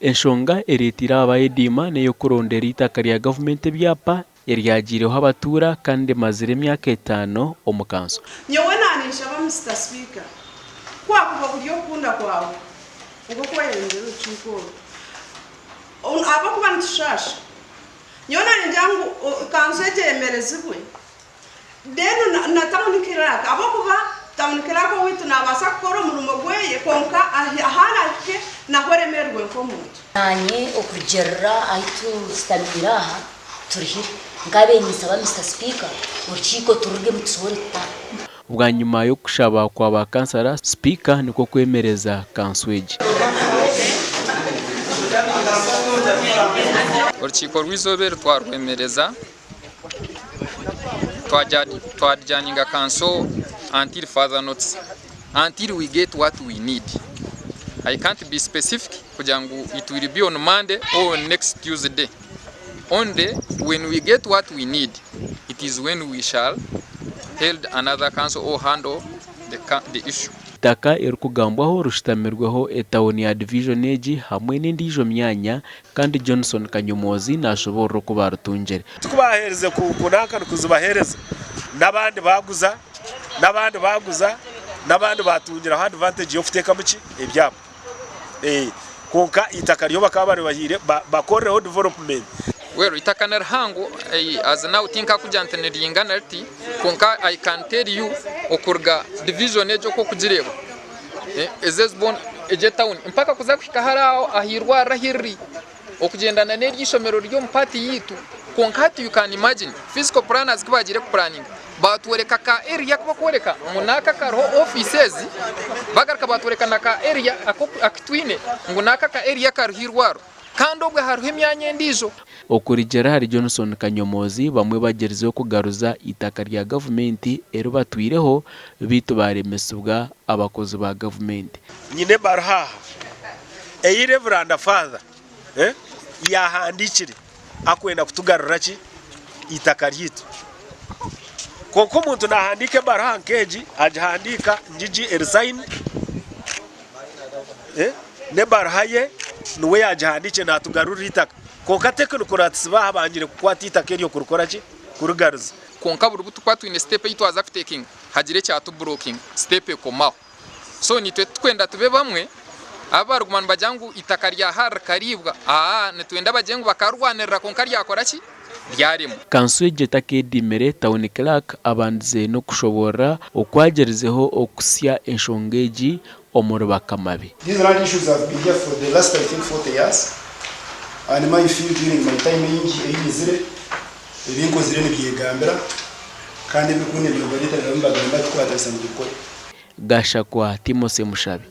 Enshonga ereeteire aba bayediima n'ey'okurondera eitaka rya gavumenti ebyapa eryagiireho abatuura kandi rimazire emyaka etaano omu kanso. Nyowe naninshaba Mister Speaker ku wakuba kuri okukunda kwawe nk'oku wayenzire orukiiko oru ahabw'okuba nitushaasha nyowe naningira ngu kanso egyo eyemerezibwe Then na town clerk ahabw'okuba town clerk owaitu nabaasa kukora omurimo gweye kwonka ahu arahike naho oremererwe nk'omuntu. Naanye okurugiirira ahu tushutamiire aha turuhire. Nkabaire ninsaba Mister Speaker orukiiko tururugemu tusobore kutaaha. Bwanyima y'okushaba kwa ba kansara, sipiika nikwo kwemereza kanso egi. Orukiiko rw'eizooba eri twarwemereza. Twadjaninga kanso until further notice, until we get what we need. I can't be specific kugira ngu it will be on Monday or next Tuesday. Only when we get what we need, it is when we shall held another council or handle the, the issue. Eitaka eririkugambwaho rishutamirweho etauni ya divijoni egi hamwe n'endiijo myanya Kandi Johnson Kanyomozi nashoboorora oku baarutungire. Tikubaheerize kunanka nikuzibaheereza n'abandi baaguza n'abandi baaguza n'abandi baatungiraho advantage y'okuteekamu ki ebyabo kwonka eitaka ryo bakaba baribahaire bakorereho development. Well eitaka ni rihango as now tinkakugira nti niringana riti kwonka I can tell you okuruga division egyo oku okugireeba Egi etawuni mpaka kuza kuhika hare aho aha irwariro ahu riri okugyendana n'eri ishomero riri omu paati yaitu kwonka hati you can imagine physical planners ku baagiire kupuraninga baatworeka ka area aku barikworeka ngu n'aka kariho ofiisi ezi bagaruka baatworeka na ka area aku twine ngu n'aka ka area kariho irwariro. Kandi obwe hariho emyanya endiijo. Okurugiirira ahari Johnson Kanyomozi, bamwe bagyerizeho kugaruza eitaka rya gavumenti eri batwireho beitu baaremesibwa abakozi ba gavumenti. Nyine ebaruha aha ei Reveranda Father yaahandiikire akwenda kutugarurira ki? Eitaka ryaitu. Kwonka omuntu naahandiika ebaruha nk'egi, agihandiika ngigi eri sayini. N'ebaruha ye niwe yaagihandiikire naatugarurira eitaka. Kwonka technocrats baaha bangire kukwata eitaka eryo kurikora ki? Kurigaruza. Kwonka buri bu turikuba twine step ei twaza kutekinga hagira ekyatuburokinga step ekomaho. So naitwe titukwenda tube bamwe abu bariguma nibagira ngu eitaka rya aha rikariibwa aa nitwenda bagire ngu bakarwanirira kwonka ryakora ki? Ryaremwa. Kanso egi etakeediimire, Town Clerk abandize n'okushoboorora oku agyerizeho okusya enshonga egi omuri bakama be. These land issues have been here for the last I think 40 years and my feel during my time ei nyizire ebi nkozire nibyegambira kandi ebirikundemera nibareeta nibagamba tukwatanisa nitubikora. Gashakwa Timothy Mushabe.